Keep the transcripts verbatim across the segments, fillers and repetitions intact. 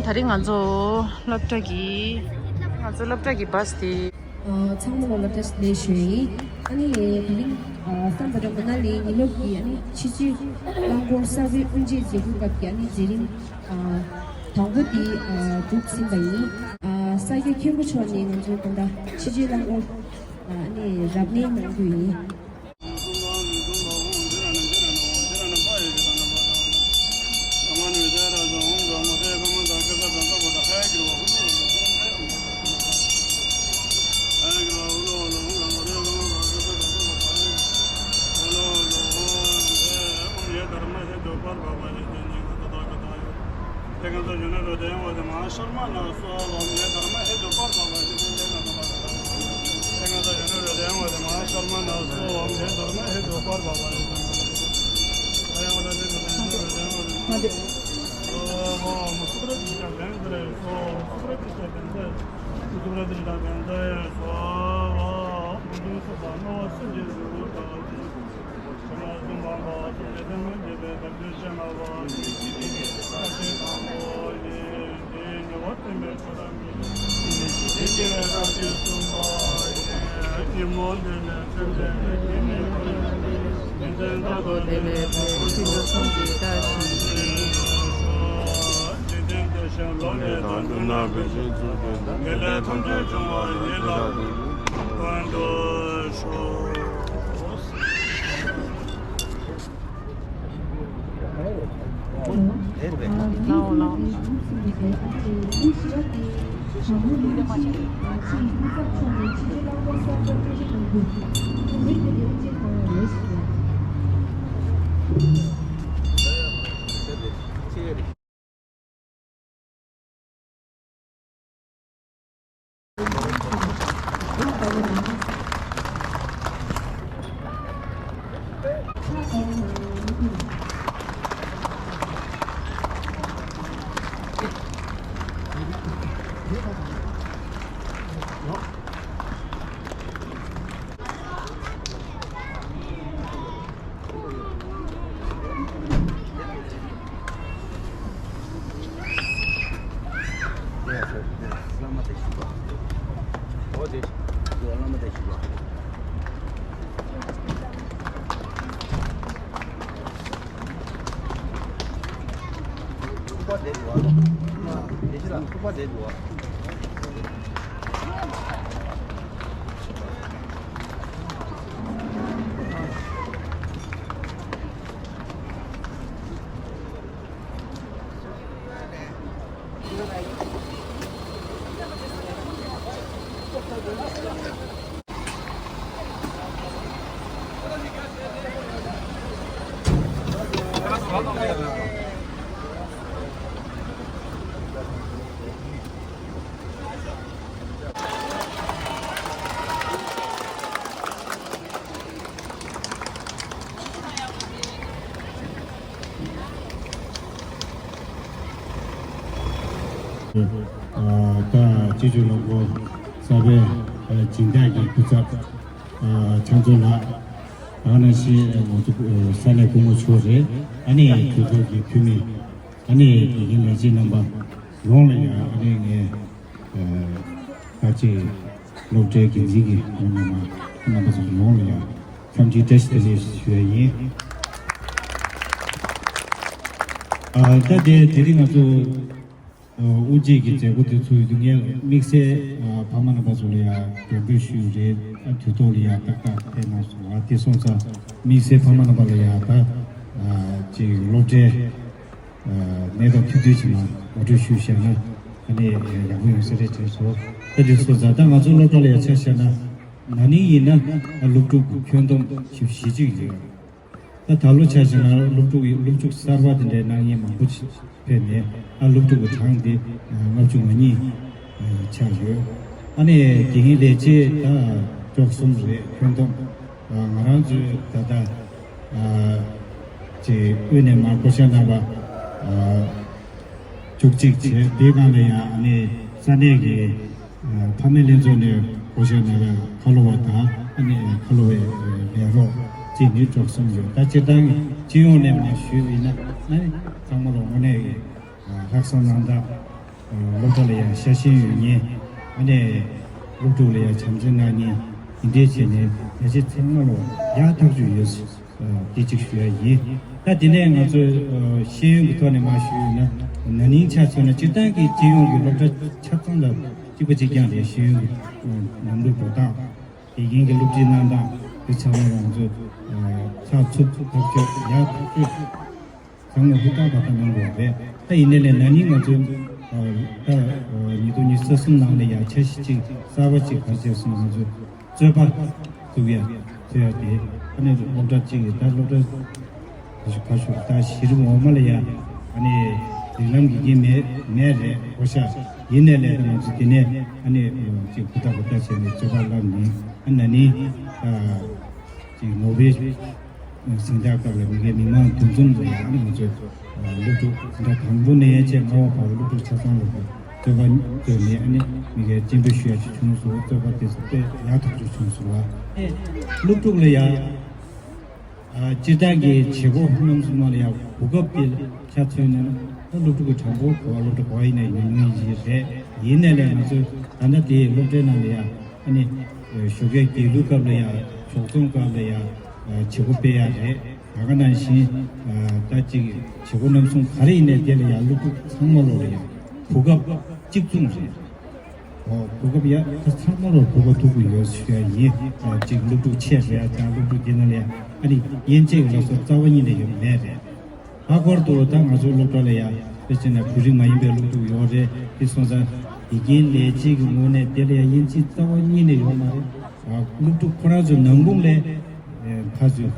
ད་རིང་ང་ཚོ་སློབ་གྲྭ་གི་ང་ཚོ་སློབ་གྲྭ་གི་བྷ་སི་དེ། ཨ། ཚང་མ་ལ་སློབ་གྲྭ་ལས་ཞུ་ཡིན། ཨ་ནི་དེ་རིང་ཨ་སམ་བྷོ་ཊ་མ་ན་ལི་ཉིན་ལོག་གི་ཨ་ནི་ཆུ་བཅུའི་རླངས་འཁོར་གསར་པའི་དབུ་འབྱེད་མཛད་སྒོའི་སྐབས་ཀྱི་ཨ་ནི་མཛད་རིམ་ཨ་དང་པོ་དེ་ཨ་གྲུབ་ཟིན་པ་ཡིན། ཨ་ས་སྐྱ་མཁན་པོ་མཆོག་ནས་ང་ཚོའི་དགོང་དག་ཆུ་བཅུའི་རླངས་འཁོར་ཨ་ནི་རབ་གནས་གནང་རྒྱུ་ཡིན། ད་སྤྱི་སྤྱོད་ལམ་ཁོ་གསར་པའི་སྦྱིན་བདག་གི་སྐུ་ཚབ་ཕྱག་མཛོད་ལགས། ད་ནང་བཞིན་ང་ཚོ་ས་གནས་སྐུ་ངོ་མཆོག་རེད། ཨ་ནི་གྲོས་ཚོགས་ཀྱི་འཐུས་མི། ཨ་ནི་དགེ་རྒན་ལས་བྱེད་རྣམ་པ་ཡོངས་ལ་ཡང་ཨ་ནི་ངས་ད་ཅི་སློབ་གྲྭའི་འགན་འཛིན་གྱི་ངོས་ནས་མ་རྣམ་པ་ཚོ་ཡོངས་ལ་ཡང་འཚམས་འདྲི་བཀྲ་ཤིས་བདེ་ལེགས་ཞུ་ཡ་ཡིན། ཨ་ད་དེ་དེ་རིང་ང་ཚོ་དབུ་འབྱེད་ཀྱི་མཛད་སྒོ་དེ་ཚུགས་ཡོད་དུས་ངས་དམིགས་བསལ་ཕ་མ་རྣམ་པ་ཚོ་ལ་ཡང་འབོད་སྐུལ་ཞུས་ཡོད་རེད། ཨ་དུས་ཐོག་ལ་ཡང་ཏག་ཏག་ཕེབས་གནང་སོང་། ཨ་དེ་སོང་ཙང་དམིགས་བསལ་ཕ་མ་རྣམ་པ་ལ་ཡང་ད་ཅིག་སློབ་གྲྭའི་གནས་སྟངས་ཐུང་ཐུང་ཅིག་ལ་ངོ་སྤྲོད་ཞུས་བཞག་ན་ཨ་ནི་ཡག་པོ་ཡོང་ས་རེད་དྲན་སོང་། ད་དེ་སོང་ཙང་ད་ང་ཚོ་སློབ་གྲྭ་ལ་ཡང་ཆ་བཞག་ན་ན་ནིང་ཡིན་ན་སློབ་ཕྲུག་གི་ཁྱོན་བསྡོམས་བཞི་བཅུ་ཞེ་གཅིག་ཡོད། ད་ད་ལོ་ཆ་བཞག་ན་སློབ་ཕྲུག་ཡི་སློབ་ཕྲུག་གསར་པ་དེ་འདྲའི་གནང་མཁན་མང་པོ་ཞིག་ཕེབས་ནས་ཨ་སློབ་ཕྲུག་གི་གྲངས་དེ་ལྔ་བཅུ་ང་གཉིས་ཆགས་ཡོད། ཨ་ནི་དགེ་རྒན་ལས་བྱེད་ད་བཅུ་གསུམ་རེད། ཁྱོན་བསྡོམས་ང་རང་ཚོའི་ད་ལྟ་ཅིག་དབུས་ནས་མར་བསྐོ་བཞག་གནང་བ་བཅུ་གཅིག་བྱས། དེའི་སྒང་ལ་ཡང་ཨ་ནི་ས་གནས་ཀྱི་ཕ་མའི་ལྷན་ཚོགས་ནས་བསྐོ་བཞག་གནང་བའི་ཁ་ལོ་བ་དང་ཨ་ནི་ཁ་ལོ་བའི་ལས་རོགས་བཅས་ནི་བཅུ་གསུམ་ཡོད། ད་སྤྱིར་བཏང་སྤྱི་ཡོངས་ནས་མར་ཞུས་པ་ཡིན་ན་ཨ་ནི་ཚང་མ་ལ་དངོས་གནས་ཀྱི་ལྷག་བསམ་རྣམ་དག་སློབ་གྲྭ་ལ་ཡང་ཤ་ཞེན་ཡོད་མཁན། ཨ་ནི་སློབ་ཕྲུག་ལ་ཡང་བྱམས་བརྩེ་གནང་མཁན། དེ་འདྲའི་བྱས་ནས་ལས་བྱེད་ཚང་མ་ལ་ཡག་ཐག་ཆོད་ཡོད། ཨ། དེ་གཅིག་ཞུ་ཡ་ཡིན། ད་དེ་ནས་ང་ཚོས་ཨ་ཤེས་ཡོན་གྱི་ཐོག་ནས་མར་ཞུས་ཡོད་ན། ན་ནིང་ཆ་མཚོན་ན་སྤྱིར་བཏང་གི་སྤྱི་ཡོངས་ཀྱི་སློབ་གྲྭ་ཆ་ཚང་ལ་གཅིག་པ་གཅིག་རྐྱང་རེད། ཤེས་ཡོན་གྱི་ཨ་ལམ་ལུགས་འགྲོ་སྟངས། དགེ་རྒན་གྱི་སློབ་ཁྲིད་གནང་སྟངས། དེ་ཚང་མ་ང་ཚོས་ཨ་ཚགས་ཚུད་ཐག་ཆོད། ཡག་ཐག་ཆོད། ཚང་མས་ཧུར་ཐག་འབད་ཐག་གནང་དགོས་པ་རེད། ད་ཡིན་ནའི་ལས་ན་ནིང་ང་ཚོའི་ཨ་ད་ཨ་ཉིས་སྟོང་ཉི་ཤུ་རྩ་གསུམ་ནང་ལ་ཡང་འཆར་གཞི་གཅིག་གསར་པ་གཅིག་ག་རེ་བྱས་སོང་ང་ཚོས་རྩོད་པ་བཙུགས་ཡ། རྩོད་ཡ་དེ་ཨ་ནི་སློབ་གྲྭ་གཅིག་གིས་ད་སློབ་གྲྭ་ག་ཤོག་ག་ཤོག་ད་གཞི་རིམ་འོག་མ་ལ་ཡ་ཨ་ནི་རིགས་ལམ་དགེ་རྒན་མེད་མེད་རེད་གོ་ཤག་ཡིན་ནའི་ལས་ད་ང་ཚོ་དེ་ནས་ཨ་ནི་གཅིག་ཧུར་ཐག་ཧུར་ཐག་བྱས་ནས་རྩོད་པ་བསླབ་ནས་ཨ་ན་ནིང་ཨ་ཅིག་ནོ་བེལ་གཟེངས་རྟགས་སྐབས་ལ་མི་སྒེར་མི་མང་འདུ་འཛོམས་ལ་ཡང་ང་ཚོས་སློབ་ཕྲུག་ཟླ་དང་པོ་ནས་བྱས་ལྔ་པ་བར་སློབ་ཕྲུག་ཆ་ཚང་ལ་རྩོད་པ་རྩོད་ནས་ཨ་ནི་མི་སྒེར་སྤྱན་འབུལ་ཞུ་ཡ་ཅིག་བྱུང་སོང་། རྩོད་པ་དེ་ཚོ་དཔེ་ཡག་ཐག་ཆོད་བྱུང་སོང་བ། སློབ་ཕྲུག་ལ་ཡང་སྤྱིར་བཏང་གི་བྱེད་སྒོ་རྣམ་གསུམ་ལ་ཡང་གོ་སྐབས་དེ་ཆ་མཚོན་ན་ད་སློབ་ཕྲུག་གི་གྲངས་འབོར་ག་པར་སློབ་གྲྭ་ག་པར་ཡིན་ན་ཡོད་མུས་ཡིན་རེད། ཡིན་ནའི་ལས་ང་ཚོས་ད་ལྟ་དེ་སློབ་གྲྭའི་ནང་ལ་ཡང་ཨ་ནི་ཞོགས་ཀའི་དགེ་ལུགས་སྐབས་ལ་ཡང་ཞོགས་ཚོང་སྐབས་ལ་ཡང་བྱེད་སྒོ་སྤེལ་ཡ་རེད། ད་ག་ནང་བཞིན་ད་ཅིག་བྱེད་སྒོ་རྣམ་གསུམ་ག་རེ་ཡིན་ནའི་དེ་ལ་ཡང་སློབ་ཕྲུག་ཚང་མ་ལོ་ལ་ཡང་གོ་སྐབས་གཅིག་མཚུངས་རེད། གོ་སྐབས་ཡ་ད་ཚང་མ་ལོ་གོ་སྐབས་ཐོབ་ཀྱི་ཡོད་ཞུ་ཡ་ཡིན། ཅིག་སློབ་ཕྲུག་ཆེ་རེད་ཡ། ད་སློབ་ཕྲུག་དེ་ནང་ལ་ཡང་ཨ་ནི་དབྱེ་འབྱེད་ཀྱི་ལ་སོགས་རྩ་བ་ཉིད་ནས་ཡོད་མེད་རེད། ལྷག་པར་དུ་ད་ང་ཚོའི་སློབ་གྲྭ་ལ་ཡང་དཔེ་བྱས་ན་བོད་རིགས་མ་ཡིན་པའི་སློབ་ཕྲུག་ཡོད་རེད། དེ་སོང་ཙང་དགེ་རྒན་ལས་བྱེད་ཀྱི་ངོས་ནས་དེ་ལ་ཡང་དབྱེ་འབྱེད་རྩ་བ་ཉིད་ནས་ཡོད་མ་རེད། སློབ་ཕྲུག་ཁོ་རང་ཚོའི་ནང་ཁུལ་ལ་ཕར་ཚུར་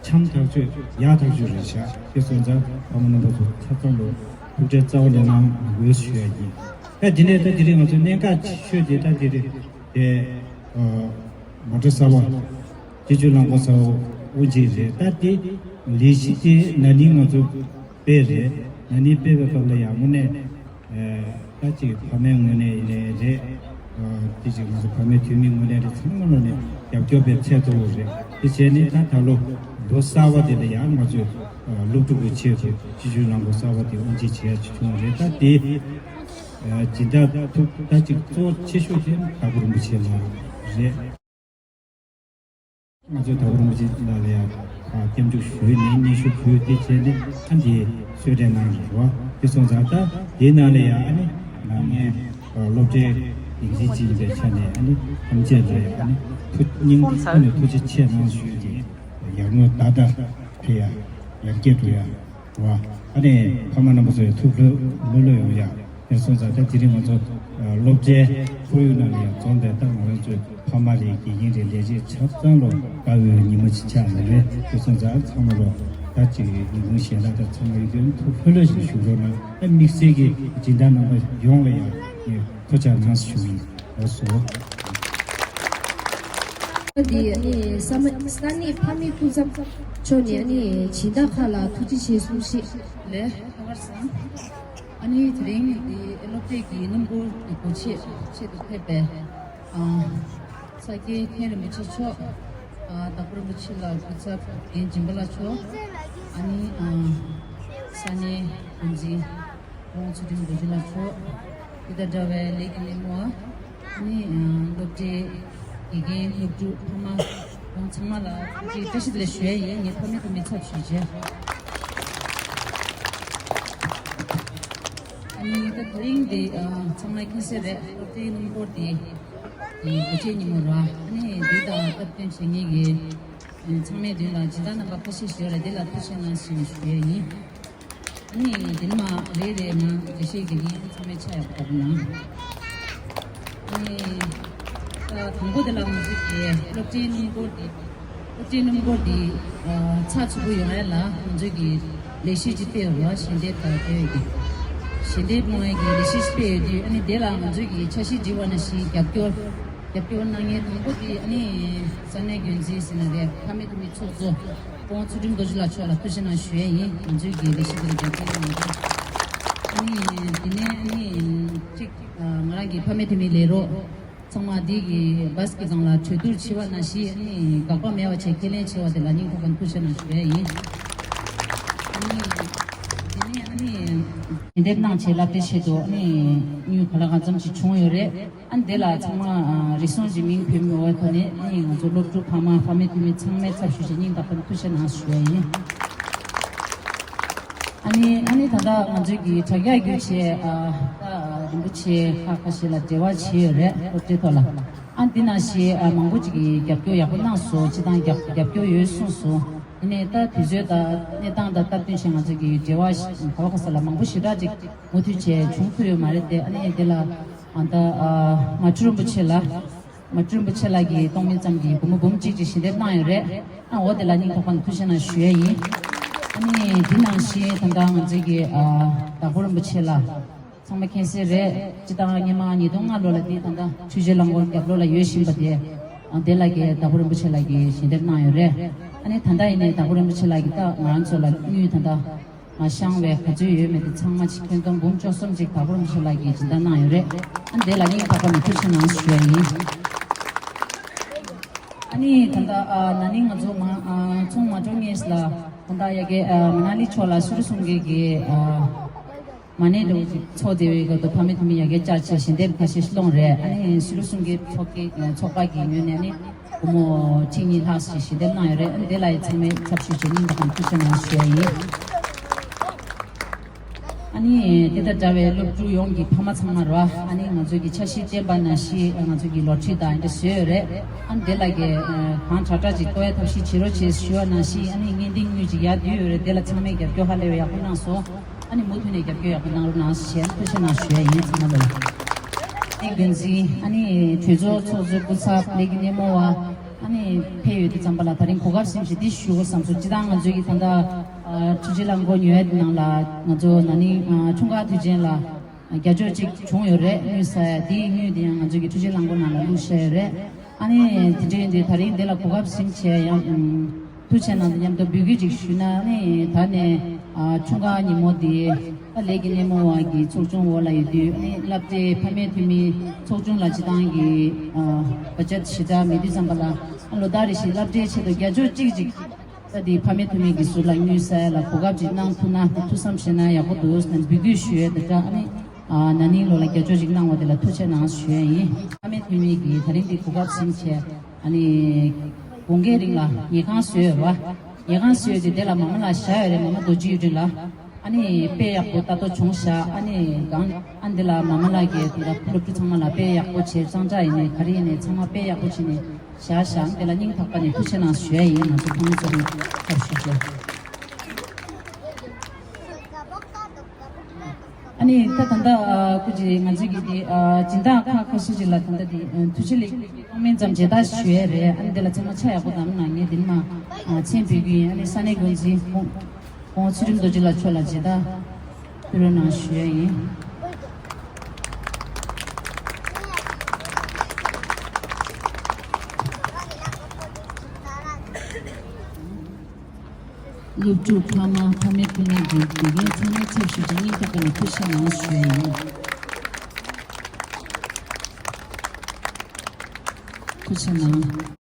འཆམ་ཐག་ཆོད་ཡག་ཐག་ཆོད་རེད་ཤག་དེ་སོང་ཙང་ཕ་མ་རྣམ་པ་ཚོ་ཆ་ཚང་ལ་ཐུགས་ཁྲལ་རྩ་བ་ནས་གནང་དགོས་ཞུ་ཡ་ཡིན། ད་དེ་ནས་ད་དེ་རིང་ང་ཚོ་གནད་འགག་ཆེ་ཤོས་དེ་ད་དེ་རེད་དེ། མོ་ཊ་གསར་པ། སྤྱི་སྤྱོད་རླངས་འཁོར་གསར་པ་དབུ་འབྱེད་རེད། ད་དེ་ལས་གཞི་དེ་ན་ནིང་ང་ཚོ་སྤེལ་རེད། ན་ནིང་སྤེལ་བའི་སྐབས་ལ་ཡང་དངོས་གནས་ད་ཅིག་ཕ་མའི་ངོས་ནས་ཡིན་ནའི་རེད། དེ་ཅིག་ང་ཚོ་ཕ་མའི་འཐུས་མིའི་ངོས་ནས་རེད། ཚང་མ་ལོ་ནས་རྒྱབ་སྐྱོར་བའི་ཚད་མཐོ་བོ་རེད། དེ་བྱས་ནས་ད་ད་ལོ་ལོ་གསར་པ་དེ་ལ་ཡང་ང་ཚོས་སློབ་ཕྲུག་གི་ཆེད་དུ་སྤྱི་སྤྱོད་རླངས་འཁོར་གསར་པ་དེ་དབུ་འབྱེད་བྱེད་ཡ་ཅིག་བྱུང་བ་རེད། ད་དེ་སྦྱིན་བདག་ཐུབ་ད་ཅིག་གཙོ་ཆེ་ཤོས་དེ་དྭགས་པོ་རིན་པོ་ཆེ་ལགས་རེད། ང་ཚོས་དྭགས་པོ་རིན་པོ་ཆེ་ལགས་ལ་ཡང་སྐྱབས་འཇུག་ཞུས་ནས་སྙན་ཞུ་ཕུལ་ཏེ་བྱས་ནས་ཨ་འདི་གསོལ་རས་གནང་རེད་བ། དེ་སོང་ཙང་ད་དེའི་ནང་ལ་ཡང་ཨ་ནི་ང་ངའི་སློབ་གྲྭའི་འགན་འཛིན་ཅིག་ཡིན་པའི་ཆ་ནས་ཨ་ནི་ཐམས་ཅད་ལ་ཡང་ཨ་ནི་ཐུགས་སྙིང་ཐག་ནས་ཐུགས་རྗེ་ཆེ་གནང་ཞུས་ཏེ་ཡར་ངོའི་ཟླ་ཟླ་འཕེལ་ཡ་ཡར་རྒྱས་འགྲོ་ཡ། བ། ཨ་ནི་ཕ་མ་རྣམ་པ་ཚོའི་ཐུགས་ལྷོད་ལྷོད་ལྷོད་ཡོང་ཡ། དེར་སོང་ཙང་ད་དེ་རིང་ང་ཚོ་སློབ་གྲྭའི་ཁོར་ཡུག་ནང་ལ་ཡང་འཛོམས་པའི་ད་ང་རང་ཚོའི་ཕ་མ་རེད། དགེ་རྒན་རེད། ལས་བྱེད་ཆ་ཚང་ལོ་དགའ་བའི་ཉི་མ་ཅིག་ཆགས་ཡོད་རེད། དེར་སོང་ཙང་ཚང་མ་ལོ་ད་ཅིག་ཉིན་གུང་ཞལ་ལག་དང་ཚང་མ་ཡོད་དུས་ཐུགས་ལྷོད་ལྷོད་ཞིག་བཞུགས་རོགས་གནང་། ད་དམིགས་བསལ་གྱི་སྦྱིན་བདག་རྣམ་པ་ཡོངས་ལ་ཡང་ངས་ཐུགས་རྗེ་གནང་ཞུ་ཡིན། ལགས་སོ། འདི་ཨ་ནི་ས་མ་ས་གནས་ཕ་མའི་སྐུ་ཚབ་མཆོག་ནས་ཨ་ནི་སྦྱིན་བདག་ཁག་ལ་ཐུགས་རྗེ་ཆེ་གསུང་བཤད། ལས་ཁ་པར་སང་། ཨ་ནི་དེ་རིང་འདི་སློབ་གྲྭའི་གི་སྣུམ་འཁོར་གྱི་སྒོ་ཕྱེ་ཆེད་དུ་ཕེབས་པའི་ཨ་ས་སྐྱའི་མཁན་རིན་པོ་ཆེ་མཆོག་ཨ་དྭགས་པོ་རིན་པོ་ཆེ་ལགས། སྐུ་ཚབ་རྒན་སྦྱིན་པ་ལགས་མཆོག་ཨ་ནི་ཨ་ས་གནས་འགོ་འཛིན་ཁོང་ཚུལ་ཁྲིམས་རྡོ་རྗེ་ལགས་མཆོག་དེ་དང་འདྲ་བའི་ལས་ཀྱི་སྣེ་མོ་བ། ནི་སློབ་གྲྭའི་དགེ་རྒན་སློབ་ཕྲུག་ཕ་མ་ཁོང་ཚང་མ་ལ་ཐུགས་རྗེ་བཀྲ་ཤིས་བདེ་ལེགས་ཞུ་ཡ་ཡིན། ངས་ཕ་མའི་ཐོག་མི་ཚབ་ཞུས་བྱས། ཨ་ནི་ད་དེ་རིང་འདི་ཚང་མས་མཁྱེན་གསལ་རེད། སློབ་གྲྭའི་སྣུམ་འཁོར་འདི་འདི་སྒོ་ཕྱེ་ཉིན་མོ་ར། ཨ་ནི་འདི་དང་སྟབས་བསྟུན་བྱེད་མཁན་གྱི་ཚང་མའི་མདུན་ལ་སྦྱིན་བདག་རྣམ་པ་ཁ་ཤས་ཤིག་ཡོད་རེད། འདི་ལ་ཐུགས་རྗེ་གནང་ཞེས་ཞུ་ཡ་ཡིན། ནི་དེ་ནི་མ་རེ་རེ་ནང་འགྲེལ་བཤད་ཀྱི་ནི་ཚང་མས་ཆ་ཡག་པོ་གནང་། ནི་ད་དང་པོ་དེ་ལ་ང་ཚོ་གི་སློབ་གྲྭའི་སྣུམ་འཁོར་འདི་སློབ་གྲྭའི་སྣུམ་འཁོར་འདི་ཚགས་ཚུད་པོ་ཡོང་ཡ་ལ་ང་ཚོ་གི་ལས་གཞི་ཅིག་སྤེལ་ཡོད་རེད་བ། ཞལ་འདེབས་དང་འབྲེལ་བའི་གི་ཞལ་འདེབས་གནང་ཡ་གི་ལས་གཞི་སྤེལ་ཡོད་དུས་ཨ་ནི་དེ་ལ་ང་ཚོ་གི་འཆར་གཞི་བསྒྲིགས་པ་ནང་བཞིན་རྒྱབ་སྐྱོར་རྒྱབ་སྐྱོར་གནང་མཁན་དང་པོ་དེ་ཨ་ནི་ས་གནས་འགན་འཛིན་ཟེར་ན་རེད། ཕ་མའི་འཐུས་མི་ཚོགས་གཙོ་སྐུ་ངོ་ཚུལ་ཁྲིམས་རྡོ་རྗེ་ལགས་མཆོག་ལ་ཐུགས་རྗེ་གནང་ཞུ་ཡ་ཡིན། ང་ཚོའི་གི་ལས་གཞི་དེ་ལ་རྒྱབ་སྐྱོར་གནང་མཁན། ཨ་ནི་དེ་ནས་ཨ་ནི་གཅིག་ང་རང་གི་ཕ་མའི་འཐུས་མི་ལས་རོགས་ཚང་མ་འདི་གི་བྷ་སི་གི་སྒང་ལ་གྲོས་བསྡུར་བྱས་པ་ནང་བཞིན་ཨ་ནི་དགག་པ་མེད་པ་བྱས་ཁས་ལེན་བྱས་པ་དེ་ལ་སྙིང་ཐག་པ་ནས་ཐུགས་རྗེ་གནང་ཞུ་ཡ་ཡིན། ཨ་ནི་དེ་ ཨ་ནི་ཞལ་འདེབས་གནང་བྱས་སློབ་གྲྭའི་ཆེད་དུ་ཨ་ནི་དངུལ་ག་ལ་གང་འཚམ་ཞིག་བྱུང་ཡོད་རེད། ཨ་ནི་དེ་ལ་ཚང་མ་ཨ་རེ་ཟུང་གི་མིང་བོས་མི་འོས་ཐོག་ནས་ཨ་ནི་ང་ཚོ་སློབ་ཕྲུག་ཕ་མ་ཕ་མེས་བུ་མེས་ཚང་མའི་ཚབ་ཞུས་བྱས་སྙིང་ཐག་པ་ནས་ཐུགས་རྗེ་གནང་ཞུ་ཡ་ཡིན། ཨ་ནི་ཨ་ནི་ད་ལྟ་ང་ཚོའི་གི་དྲ་རྒྱ་བརྒྱུད་བྱས་ཨ་ད་རིན་པོ་ཆེ་ཁག་ཁ་ཤས་ལ་འབྲེལ་བ་བྱས་ཡོད་རེད། སློབ་གྲྭའི་ཐོག་ལ་ཨ་འདི་ནང་བཞིན་ཨ་མང་པོ་ཅིག་གིས་རྒྱབ་སྐྱོར་ཡག་པོ་གནང་སོང་། སྤྱི་བཏང་རྒྱབ་རྒྱབ་སྐྱོར་ཡོད་གསུངས་སོང་། ཡིན་ནའི་ད་དུས་ཚོད་དང་གནས་སྟངས་དང་སྟབས་བསྟུན་བྱས་ང་ཚོ་གི་འབྲེལ་བ་ག་བ་ག་ས་ལ་མང་པོ་ཞེ་དྲག་ཅིག་མུ་མཐུད་བྱས་བྱུང་ཐུབ་ཡོད་མ་རེད་དེ། ཨ་ནི་དེ་ལ་ཨ་ད་ཨ་མ་ཊི་རིན་པོ་ཆེ་ལ་མ་ཊི་རིན་པོ་ཆེ་ལགས་ཀྱིས་སྟོང་མིན་ཙམ་གྱི་སྒོར་མོ་འབུམ་གཅིག་ཅིག་ཞལ་འདེབས་གནང་ཡོད་རེད། ཨ་འོ་དེ་ལ་སྙིང་ཐག་པ་ནས་ཐུགས་རྗེ་གནང་ཞུ་ཡས་ཡིན། ཨ་ནི་དེ་ནང་བཞིན་ད་ལྟ་ང་ཚོའི་གི་ཨ་དྭགས་པོ་རིན་པོ་ཆེ་ལགས། ཚང་མ་མཁྱེན་གསལ་རེད། སྤྱི་བཏང་སྔོན་མ་ཉིས་སྟོང་ལྔ་ལོ་ལ་དེ་ད་ལྟ་ཆོས་རྗེ་གླང་མགོ་རྒྱབ་ལོགས་ལ་ཡོད་བཞིན་པ་དེ། ཨ་དེ་ལ་གི་དྭགས་པོ་རིན་པོ་ཆེ་ལགས་ཀྱིས་ཞལ་འདེབས་གནང་ཡོད་རེད། ཨ་ནི་ད་ལྟ་ཡིན་ནའི་དྭགས་པོ་རིན་པོ་ཆེ་ལགས་ཀྱིས་ད་ང་རང་ཚོ་ལ་དངུལ་ད་ལྟ་མ་བཤང་བའི་ག་ཚོད་ཡོད་མེད་དེ་ཚང་མ་ཆིག་ཁྱོན་སྟོང་འབུམ་བཅུ་གསུམ་ཅིག་དྭགས་པོ་རིན་པོ་ཆེ་ལགས་ཀྱིས་སྦྱིན་བདག་གནང་ཡོད་རེད། ཨ་ནི་དེ་ལ་སྙིང་ཐག་པ་ནས་ཐུགས་རྗེ་གནང་ཞུ་ཡ་ཡིན། ཨ་ནི་ད་ལྟ་ཨ་ན་ནིང་ང་ཚོ་མ་ཨ་ཚོང་མ་འགྲོ་ངེས་ལ་ད་ལྟ་ཡ་གི་ཨ་མ་ན་ལི་ཕྱོགས་ལ་ཤུ་རུ་སུང་གི་གི་ཨ་མ་ཎི་འདྲ་བོ་ཅིག་ཚོགས་བསྡད་པའི་སྐབས་དུ་ཕ་མེས་བུ་མེས་ཡ་གི་བཅར་བྱས་ཞལ་འདེབས་ཁ་ཤས་སློང་རེད། ཨ་ནི་ཤུ་རུ་སུང་གི་ཚོགས་ཀྱི་ཚོགས་པ་གི་ངོས་ནས་ཨ་ནི་སྒོར་མོ་ཁྲི་གཉིས་ལྷག་ཞིག་ཞལ་འདེབས་གནང་ཡོད་རེད། ཨ་ནི་དེ་ལ་ཡི་ཚང་མས་ཚབ་ཞུས་བྱས་སྙིང་ཐག་པ་ནས་ཐུགས་རྗེ་གནང་ཞུ་ཡ་ཡིན། ཨ་ནི་དེ་དང་འདྲ་བའི་སློབ་ཕྲུག་ཡོངས་ཀྱི་ཕ་མ་ཚང་མ་རོ། ཨ་ནི་ང་ཚོ་གི་འཆར་གཞི་བཏོན་པ་ནང་བཞིན་ང་ཚོ་གི་ལོ་ཊ་རི་དང་འདི་བཟོས་ཡོད་རེད། ཨ་ནི་དེ་ལ་གི་གང་དྲག་དྲག་ཅིག་གཏོང་ཡ་ཐབས་ཤེས་བྱེད་རོགས་བྱེད་ཞུ་བ་ནང་བཞིན། ཨ་ནི་བརྙན་འཕྲིན་དངུལ་ཅིག་ཡར་བསྡུས་ཡོད་རེད། དེ་ལ་ཚང་མས་རྒྱབ་སྐྱོར་ཧ་ལས་པའི་ཡག་པོ་གནང་སོང་། ཨ་ནི་མུ་མཐུད་ནས་རྒྱབ་སྐྱོར་ཡག་པོ་གནང་རོགས་གནང་ཞེས་ཐུགས་རྗེ་གནང་ཞུ་ཡ་ཡིན། ཚང་མ་ལ་ཨ་ནི་འགན་འཛིན། ཨ་ནི་གྲོས་ཚོགས་ཚོགས་གཙོ་སྐུ་ཚབ་ལས་ཀྱི་སྣེ་མོ་བ། ཨ་ནི་ཕེབས་ཡོད་དུས་ཙམ་པ་ལ་ད་རིང་གོ་སྐབས་ཟིན་བྱས་འདི་ཞུ་དགོས་བསམ་སོང་། སྤྱི་བཏང་ང་ཚོའི་གི་ད་ལྟ་ཨ་ཆུ་བཞི་གླང་མགོ་ཉོ་ཡ་དེ་ནང་ལ་ང་ཚོ་ན་ནིང་ཨ་འཁྲུངས་སྐར་དུས་ཆེན་ལ་རྒྱ་ཅོག་ཅིག་བྱུང་ཡོད་རེད། དངུལ་ཟ་ཡ་དེའི་དངུལ་དེ་ཡང་ང་ཚོའི་གི་ཆུ་བཞི་གླང་མགོ་ནང་ལ་བླུགས་བཞག་ཡོད་རེད། ཨ་ནི་དེ་འདྲ་ཡིན་དུས་ད་རིང་འདི་ལ་གོ་སྐབས་ཟིན་བྱས་ཡང་ཨམ་ཐུགས་རྗེ་གནང་དང་མཉམ་དུ་འབོད་སྐུལ་ཅིག་ཞུས་ན། ཨ་ནི་ད་ནས་ཨ་འཁྲུངས་སྐར་ཉིན་མོ་འདི་ཨ་ལས་ཀྱི་སྣེ་མོ་བ་གི་ཚོགས་ཆུང་འོག་ལ་ཡོད་དུས། ཨ་ནི་སློབ་གྲྭའི་ཕ་མེས་བུ་མེས་ཚོགས་ཆུང་ལ་སྤྱི་བཏང་གི་ཨ་བ་ཇེཊ་ཞེ་དྲག་མེད་དུས་ཙམ་པ་ལ། ཨ་ལོ་ལྟར་རེ་བཞིན་སློབ་གྲྭའི་ཆེད་དུ་རྒྱ་ཅོག་གཅིག་ཅིག་ད་འདི་ཕ་མེས་བུ་མེས་ཀྱི་ཟུར་ལ་དངུལ་ཟ་ཡ་ལ་གོ་སྐབས་ཅིག་གནང་ཐུབ་ན། དེ་ཐུགས་བསམ་བཞེས་ན་ཡག་པོ་འདུག་ཟེར་ནས་འབོད་སྐུལ་ཞུ་ཡས་དང་སྦྲགས། ཨ་ནི་ཨ་ན་ནིང་ལོ་ལ་རྒྱ་ཅོག་ཅིག་གནང་བ་དེ་ལ་ཐུགས་རྗེ་གནང་ཞུ་ཡས་ཡིན། ཕ་མེས་བུ་མེས་ཀྱིས་ད་རིང་འདི་གོ་སྐབས་ཟིན་བྱས། ཨ་ནི་དགུན་ཁའི་རིང་ལ་ཉལ་ཁང་བཟོས་ཡོད་རེད་བ། ཉལ་ཁང་བཟོས་ཏེ་དེ་ལ་མ་མ་ལགས་བཞག་ཡོད་རེད། མ་མ་རྡོ་རྗེ་གཡུ་སྒྲོན་ལགས། ཨ་ནི་དཔེ་ཡག་པོ་ལྟ་རྟོག་བྱུང་བཞག་ཨ་ནི་གང་ཨ་འདི་ལ་མ་མ་ལགས་ཀྱིས་དེ་འདྲ་སློབ་ཕྲུག་ཚང་མ་ལ་དཔེ་ཡག་པོ་བྱས། གཙང་སྦྲ་ཡིན་ནའི་ག་རེ་ཡིན་ནའི་ཚང་མ་དཔེ་ཡག་པོ་བྱས་ནས་བཞག་བཞག་དེ་ལ་སྙིང་ཐག་པ་ནས་ཐུགས་རྗེ་གནང་ཞུ་ཡ་ཡིན། ང་ཚོ་ཕ་མ་ཚོ་ནས་ཐབས་ཞུ་ཞུ། ཨ་ནི་ད་ད་ལྟ་ཨ་སྐུ་མཁྱེན་ང་ཚོས་ཀྱི་དེ་ཨ་སྦྱིན་བདག་ཁག་ཁ་ཤས་ཅིག་ལ་ད་ལྟ་དེ་ཨ་ཐུགས་རྗེ་ལེགས་གཏོང་མིན་ཙམ་མཇལ་དར་ཞུ་ཡས་རེད། ཨ་ནི་དེ་ལ་ཚང་མ་ཆ་ཡག་པོ་གདམ་གནང་། ངས་དེ་ནི་མ་ཨ་མཚན་འབོད་ཀྱི་ཡིན། ཨ་ནི་ས་གནས་འགོ་འཛིན་ཁོང་ཁོང་ཚུལ་ཁྲིམས་རྡོ་རྗེ་ལགས་མཆོག་ལ་མཇལ་དར་ཕུལ་རོགས་གནང་ཞུ་ཡས་ཡིན། སློབ་ཕྲུག་ཕ་མ་ཕ་མའི་ཕུལ་ནས་འགྲོ་དགེ་རྒན་ཚང་མའི་ཚབ་ཞུས་ཏེ་སྙིང་ཐག་པ་ནས་ཐུགས་རྗེ་གནང་ཞུ་ཡ་ཡིན། ཐུགས་རྗེ་གནང་།